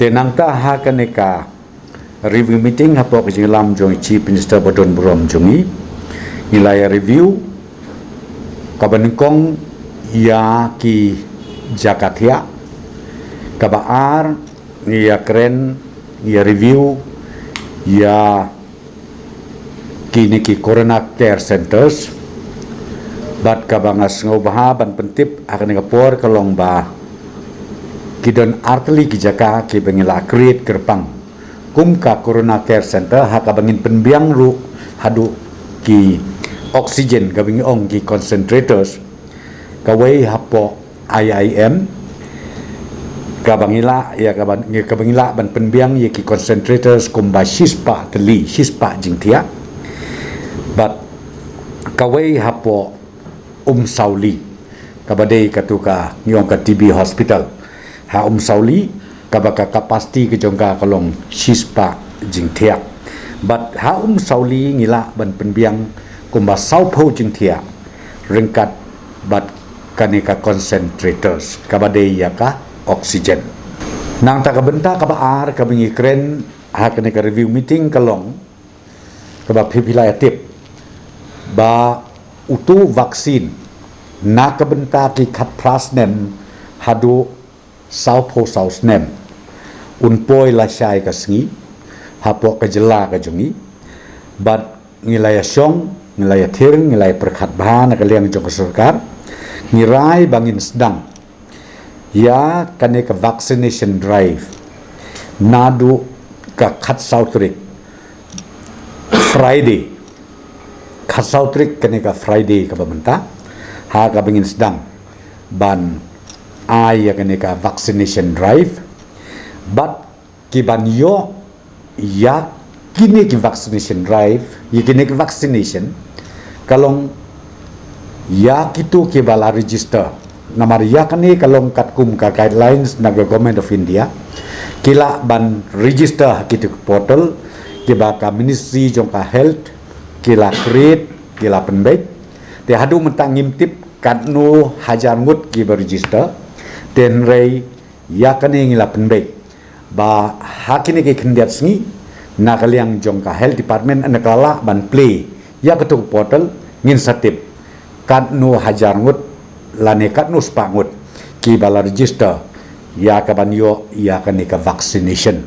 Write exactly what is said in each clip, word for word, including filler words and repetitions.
Te nangta ha kane ka review meeting hapoh ka jinglam jong i Chief Minister ba don burom jong i, ngi la ïa review kaba nyngkong ïa ki jaka thiah, kaba ar ngi ïa kren, ngi ïa review ïa kine ki Corona Care Centres. Bad kaba nga sngewbha ban pyntip ha kane ka por ka long ba ki don artylli ki jaka kiba ngi la create kyrpang kum ka Corona Care Centre, ha kaba ngin pynbiang ruh haduh ki oxygen, kaba ngi ong ki concentrators, kawei hapoh I I M, kaba ngi lah, ïa kaba, kaba ngi lah ban pynbiang ïa ki concentrators kumba shispah tylli, shispah jingthiah. Bad kawei hapoh Umsawli, kaba dei katu ka ngi ong ka T B hospital ha Umsawli, kaba ka capacity ka jong ka ka long shispah jingthiah. Bad ha Umsawli ngi lah ban pynbiang kumba sawphew jingthiah ryngkat bad kane ka concentrators, kaba dei ïa ka oxygen. Nangta ka bynta kaba ar kaba ngi kren ha kane ka review meeting ka long kaba phi phi la ïa tip ba utu vaccine na ka bynta ki khatphra snem haduh sawphew saw snem un poi lashai ka sngi hapoh ka jylla ka jong ngi. Bad ngi la ïa shong, ngi la ïa thir, ngi la ïa pyrkhat bha na ka liang jong ka sorkar, ngi rai ba ngin sdang ïa kane ka vaccination drive naduh ka khatsaw tarik, Friday. Khatsaw tarik, kane ka Friday kaba mynta, ha kaba ngin sdang ban ai ïa kane ka vaccination drive. Bad kiban ïoh ïa kine ki vaccination drive, ïa kine ki vaccination, ka long ïa kitu kiba la register. Namar ïa kane ka long katkum ka guidelines na ka Government of India, ki lah ban register ha kitu ki portal kiba ka Ministry jong ka Health ki la create, ki la pynbeit. Te haduh mynta ngim tip katno hajar ngut kiba register. Te hynrei ïa kane ngi la pynbeit ba ha kine ki khyndiat sngi, na ka liang jong ka Health Department, na ka la lah ban plie ïa katu ka portal, ngin sa tip katno hajar ngut lane katno spah ngut kiba la register ïa kaban ïoh ïa kane ka vaccination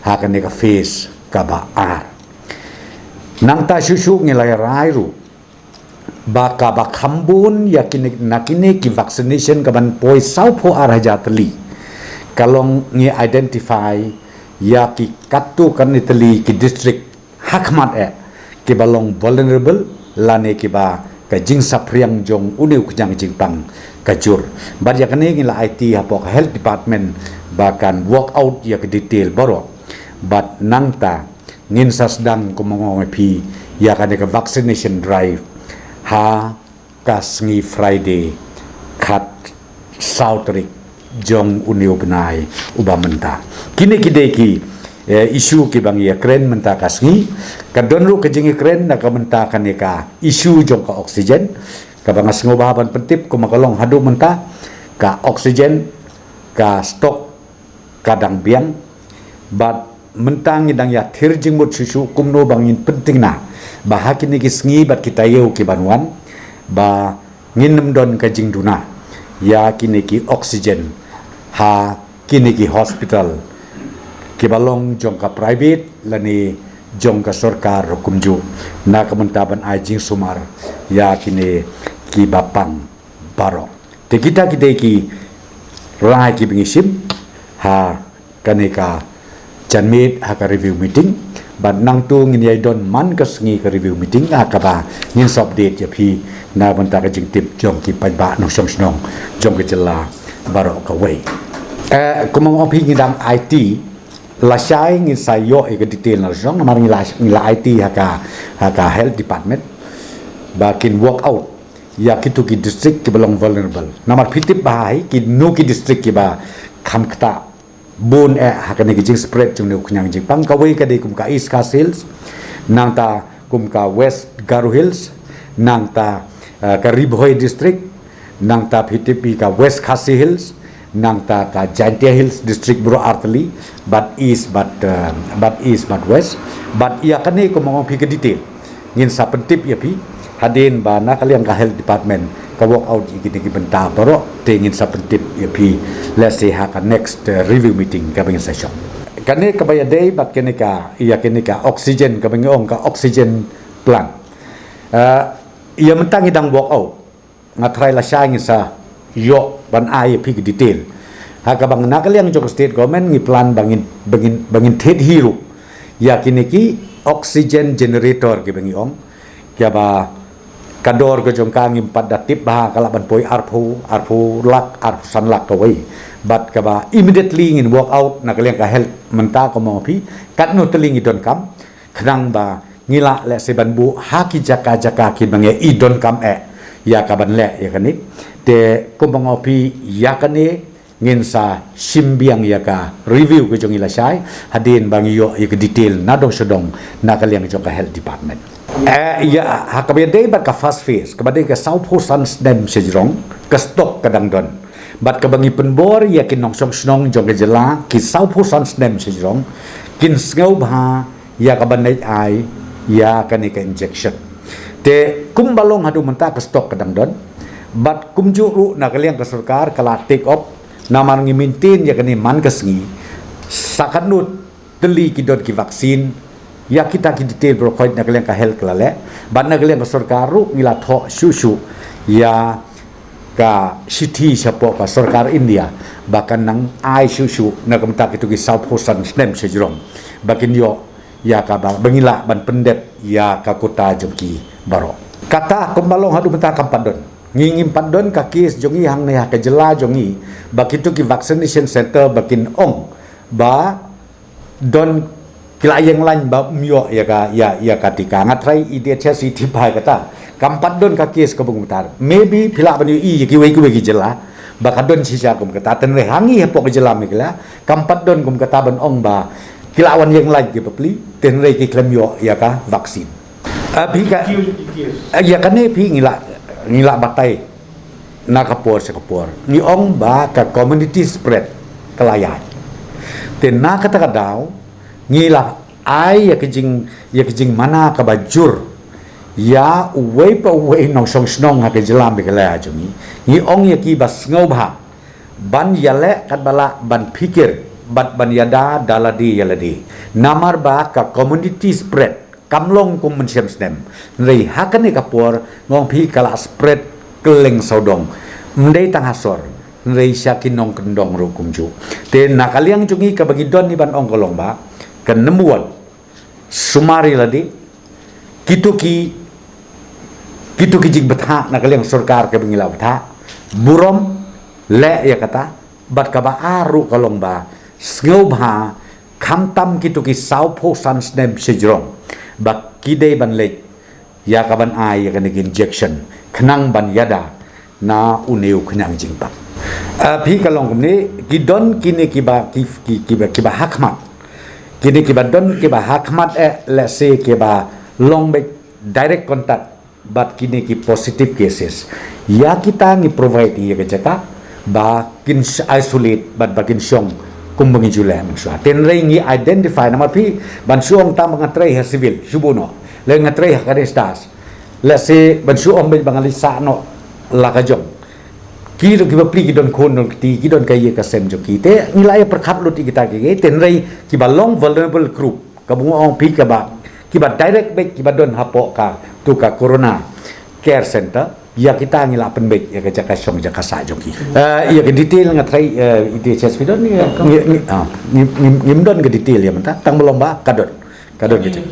ha kane ka phase kaba ar. Nangta shuh shuh ngi la rai ruh ba kaba kham bun ïa kine, na kine ki vaccination kaban poi sawphew ar hajar tylli, ka long ngi identify ïa ki katto katne tylli ki district ha khmat eh kiba long vulnerable lane kiba ka jingsaphriang jong une u khñiang jingpang ka jur. Bad ïa kane ngi la aiti hapoh ka Health Department ba kan work out ïa ka detail baroh. Bad nangta ngin sa sdang, kum nga ong ïa phi, ïa kane ka vaccination drive ha ka sngi Friday, khatsaw tarik jong une u bnai uba mynta. Kine ki dei ki, eh, issue kiba ngi ïa kren mynta ka sngi. Ka don ruh ka jingïakren na ka bynta kane ka issue jong ka oxygen, kaba nga sngewbha ban pyntip kumba ka long haduh mynta, ka oxygen, ka stock ka dang biang. Bad mynta ngi dang ïa thir jingmut shuh shuh kumno ba ngin pyntikna ba ha kine ki sngi bad ki taïew kiban wan, ba ngin ym don ka jingduna ïa kine ki oxygen ha kine ki hospital kiba long jong ka private lane jong ka sorkar ruh kumjuh, na ka bynta ban ai jingsumar ïa kine kiba pang baroh. Te kita ki dei ki rai kiba ngi shim ha kane ka janmiet ha ka review meeting. Bad nangta ngin ïai don man ka sngi ka review meeting ha kaba ngin sa update ïa phi na bynta ka jingtip jong ki paidbah nongshong shnong jong ka jylla baroh kawei. Eh, kumba nga ong ïa phi, ngi dang aiti lashai, ngin sa ïoh ïa ka detail na la shnong, namar ngi la, ngi la aiti ha ka, ha ka Health Department ba kin work out ïa kitu ki district kiba long vulnerable. Namar phi tip bha hi kino ki district kiba kham ktah bun eh ha kane ka jingspread jong une u khñiang jingpang. Kawei ka dei kum ka East Khasi Hills, nangta kum ka West Garo Hills, nangta, eh, ka Ri Bhoi District, nangta phi tip hi ka West Khasi Hills, nangta ka Jaintia Hills District baroh artylli, bad east bad, eh, bad east bad west. Bad ïa kane kumba nga ong phi ka detail ngin sa pyntip ïa phi hadien ba na ka liang ka health department ka work out ïa kine ki bynta baroh, te ngin sa pyntip ïa phi, let's say, ha ka next, eh, review meeting kaba ngin sa shong. Kane kaba ïadei bad kane ka, ïa kane ka oxygen, kaba ngi ong ka oxygen plant. Eh, ïa mynta ngi dang work out. Nga tharai lashai ngin sa ïoh ban ai ïa phi ki detail. Ha kaba na ka liang jong ka state government ngi plan ba ngin, ba ngin, ba ngin thied hi ruh ïa kine ki oxygen generator kiba ngi ong, kiba ka dor ka jong ka ngim pat da tip ba ka lah ban poi arphew, arphew lak, arphew san lak kawei. Bad kaba immediately ngin work out na ka liang ka health mynta kumba ong phi, katno tylli ngi donkam, khnang ba ngi lah leh se ban buh ha ki jaka jaka kiba ngi i donkam eh ïa ka ban leh ïa kane. Te kumba ong phi, ïa kane ngin sa shim biang ïa ka review ka jong ngi lashai hadien ba ngi ïoh ïa ka detail na dong sha dong na ka liang jong ka health department. Eh, ïa, ha kaba ïadei bad ka first phase, kaba dei ka sawphew san snem shajrong, ka stock ka dang don. Bad kaba ngi pynbor ïa ki nongshong shnong jong ka jylla, ki sawphew san snem shajrong kin sngewbha ïa ka ban leit ai ïa kane ka injection. Te kumba long haduh mynta ka stock ka dang don. Bad kumjuh ruh na ka liang ka sorkar ka la take up, namar ngi maintain ïa kane man ka sngi. Sa katno tylli ki don ki vaccine, ïa kita ki detail baroh khoit na ka liang ka health ka la leh. Bad na ka liang ka sorkar ruh ngi la thoh shuh shuh ïa ka shithi shapoh ka sorkar India ba kan nang ai shuh shuh na ka bynta kito ki sawphew san snem shajrong ba kin ïoh ïa kaba, ba ngi lah ban pyndep ïa ka quota jong ki baroh. Kata kumba long haduh mynta kam pat don. Ngi ngim pat don ka case jong ngi hangne ha ka jylla jong ngi ba kito ki vaccination center ba kin ong ba don ki la ïeng lain ba ym ïoh ïa ka, ïa, ïa ka tika. Nga tharai i D H S i tip bha ïa kata. Kam pat don ka case kaba kumta. Maybe phi lah ban ïohi ïa kiwei kiwei ki jylla ba ka don shisha kum kata. Tang hynrei ha ngi hapoh ka jylla Meghalaya kam pat don kum kata ban ong ba ki la wan ïeng lain ki bapli, tang hynrei ki khlem ïoh ïa ka vaccine. Ah, phi ka, ah, ïa kane phi ngi la, ngi la batai na ka por sha ka por. Ngi ong ba ka community spread ka la ïaid. Te na kata ka daw ngi la ai ïa ka jing, ïa ka jingmana kaba jur ïa uwei pa uwei nongshong shnong ha ka jylla Meghalaya jong ngi. Ngi ong ïa ki ba sngewbha ban ïaleh katba lah ban phikir bad ban ïada da lade ïa lade. Namar ba ka community spread kam long kum mynshem snem. Hynrei ha kane ka por nga ong phi ka la spread kylleng sawdong. Ym dei tang ha sor, hynrei sha ki nongkyndong ruh kumjuh. Te na ka liang jong ngi kaba ngi don hi ban ong ka long ba, ka number one, sumar ïa lade, kito ki, kito ki jingbthah na ka liang sorkar kaba ngi la bthah, burom, leh ïa kata. Bad kaba ar ruh ka long ba sngewbha khamtam kito ki sawphew san snem shajrong ba ki dei ban leit ïa ka ban ai ïa kane ka injection khnang ban ïada na une u khñiang jingpang. Ah, phi ka long kumne, ki don kine kiba, ki, ki, kiba, kiba hakhmat. Kine kiba don kiba hakhmat, eh, let's say kiba long beit direct contact bad kine ki positive cases. Ïa kita ngi provide ïa ka jaka ba kin isolate bad ba kin shong kumba ngi ju leh mynshuwa. Tang hynrei ngi identify namar phi ban shu ong tang ba nga trei ha civil, shu buh noh. Leh nga trei ha ka District. Let's say ban shu ong beit ba nga leit sah noh la ka jong. Ki don ki bapli, ki don khun, don kti, ki don ka ïing ka sem jong ki. Te ngi la ïa pyrkhat lut ïa kita kiei kiei. Tang hynrei kiba long vulnerable group, kaba nga ong phi kaba, kiba direct beit kiba don hapoh katu ka corona care center, ïa kita ngi la pynbeit ïa ka jaka shong jaka sah jong ki. Eh, ïa ka detail nga tharai, eh, i D H S phi don, ngi, ngi, ngi, ah, ngi, ngi, ngim don ka detail ïa mynta, tang ba long ba ka don. Ka don ka jaka.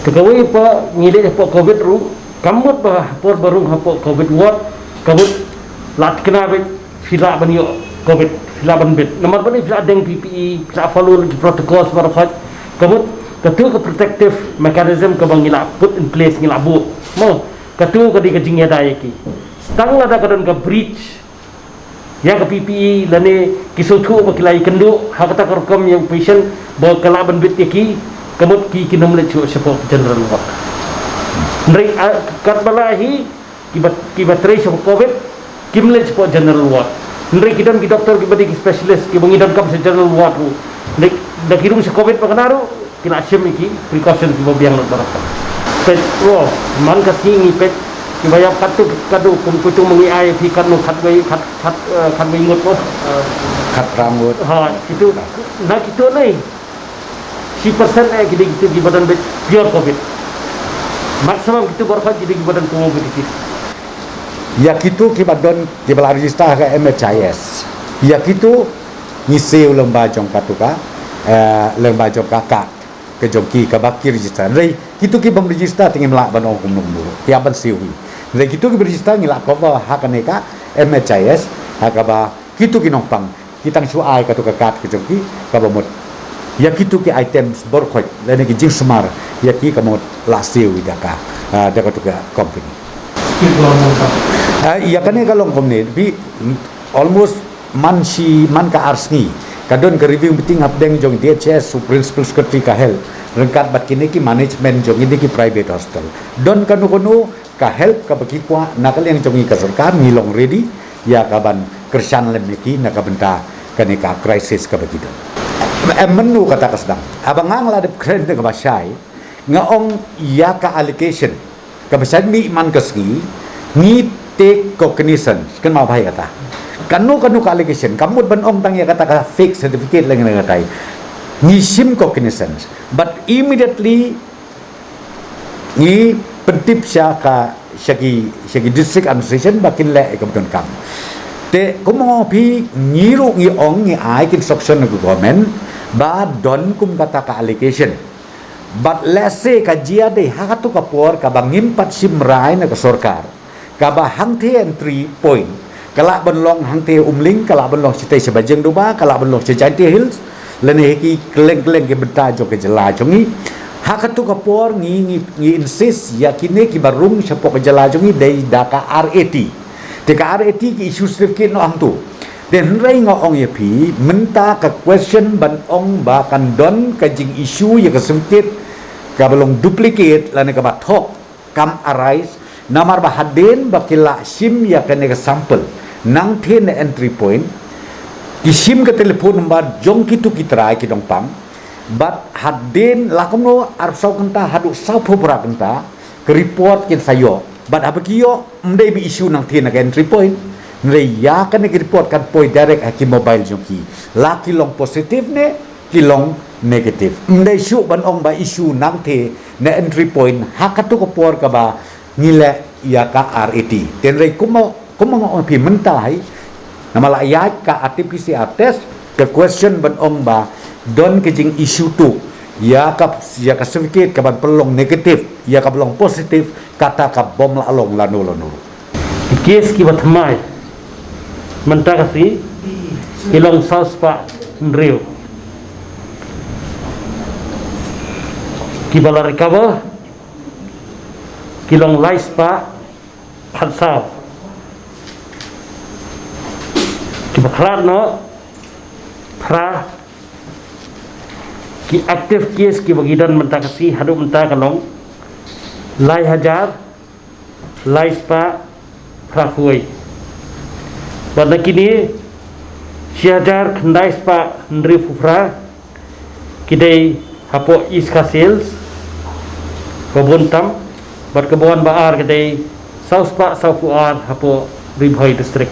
Te kawei pat ngi leit hapoh covid ruh, ka mut ba por ba rung hapoh covid ward, ka mut la thikna beit phi lah ban ïoh covid, phi lah ban bit. Namar balei? Phi lah deng P P E, phi lah follow ki protocols baroh khoit. Ka mut katu ka protective mechanism kaba ngi la put in place, ngi la buh. Mo, katu ka dei ka jingïada ïa ki. Tang lada ka don ka breach ïa ka P P E lane ki sngewthuh ba ki la ïakynduh ha kata ka rukom ïa u patient ba ka lah ban bit ïa ki, ka mut ki kin ym leit shuh shapoh general ward. Hynrei, ah, katba la hi kiba, kiba trei shapoh covid kim leit shapoh general ward. Hynrei ki don ki doktor kiba dei ki specialist kiba ngi donkam sha general ward ruh. Hynrei da ki rung sha covid ba kane ruh ki la shim ïa ki precaution kiba biang lut baroh. Peit, oh, man ka sngi ngi peit kiba ïap katto katne kum, kito ma ngi ai phi katno, khatwei, khat, khat, eh, khatwei ngut mo. Khatphra ngut. Ha, kito, na kito ne shi percent eh ki dei kito kiba don beit pure covid. Maximum kito baroh ki dei kiba don comorbidity. Ïa kito kiba don, kiba la register ha ka M H I S, ïa kito ngi siew lyngba jong katu ka, eh, lyngba jong ka card ka jong ki kaba ki register. Hynrei kito ki bym register te ngim lah ban ong kumno kumno ruh, ki hap ban siew hi. Hynrei kito kiba register ngi la cover ha kane ka M H I S, ha kaba kito ki nongpang ki tang shu ai katu ka card ka jong ki kaba mut ïa kito ki items baroh lane ki jingsumar ïa ki ka mut la siew ïa da ka, ah, da katu ka company. Ah, ïa kane ka long kumne, phi, almost man shi, man ka ar sngi ka don ka review meeting hapdeng jong D H S, u principal secretary ka health ryngkat bad kine ki management jong kine ki private hospital. Don kano kano ka help kaba ki kwah na ka liang jong ngi ka sorkar, ngi long ready ïa ka ban kyrshan lem ïa ki na ka bynta kane ka crisis kaba ki don. Em, mynno kata ka sdang? Haba nga la dep kren da kaba shai, nga ong ïa ka allegation kaba shai, mih man ka sngi ngi take cognizance, kynmaw bha ïa kata. Kano kano ka allegation, kam mut ban ong tang ïa kata ka fake certificate leng leng katai. Ngi shim cognizance, but immediately ngi pyntip sha ka, sha ki, sha ki district administration ba kin leh ïa kaba donkam. Te kumno phi, ngi ruh ngi ong, ngi ai ki instruction na ka government ba don kum kata ka allegation. But let's say ka jia dei ha katu ka por kaba ngim pat shim rai na ka sorkar, kaba hangtei entry point ka lah ban long hangtei Umling, ka lah ban long shatei sha Bajengduba, ka lah ban long sha Jaintia Hills, lane ha ki kylleng kylleng ki bynta jong ka jylla jong ngi. Ha katu ka por ngi, ngi, ngi insist ïa kine kiba rung shapoh ka jylla jong ngi dei da ka R A T. Te ka R A T ki issue certificate noh hangto. Te hynrei nga ong ïa phi, mynta ka question ban ong ba kan don ka jing issue ïa ka certificate kaba long duplicate lane kaba thok, kam arise, namar ba hadien ba ki la shim ïa kane ka sample nangtei na entry point, ki shim ka telephone number jong kitu ki trai ki nongpang, bad hadien la kumno arphew saw kynta haduh sawphew phra kynta ka report kin sa ïoh, bad haba ki ïoh, ym dei ba issue nangtei na ka entry point, hynrei ïa kane ka report kan poi direct ha ki mobile jong ki, la ki long positive ne ki long negative. Ym dei shuh ban ong ba issue nangtei na entry point ha katu ka por kaba ngi leh ïa ka R A T. Te hynrei kumno, kumno nga ong phi mynta hi, namar la ïaid ka R T P C R test, ka question ban ong ba don ka jing issue tu ïa ka, ïa ka certificate kaban pynlong negative, ïa kaba long positive, kata ka bym lah long lano lano. Ki case kiba thymmai mynta ka sngi ki long saw spah hynriew. Kiba la recover ki long lai spah khatsaw. Kiba khlad noh phra. Ki active case kiba ki don mynta ka sngi haduh mynta ka long lai hajar lai spah phra phew. Bad na kine shi hajar khyndai spah hynriewphew phra ki dei hapoh East Khasi Hills, ka bun tam, bad kaba wan ba ar ka dei saw spah sawphew ar hapoh Ri Bhoi District.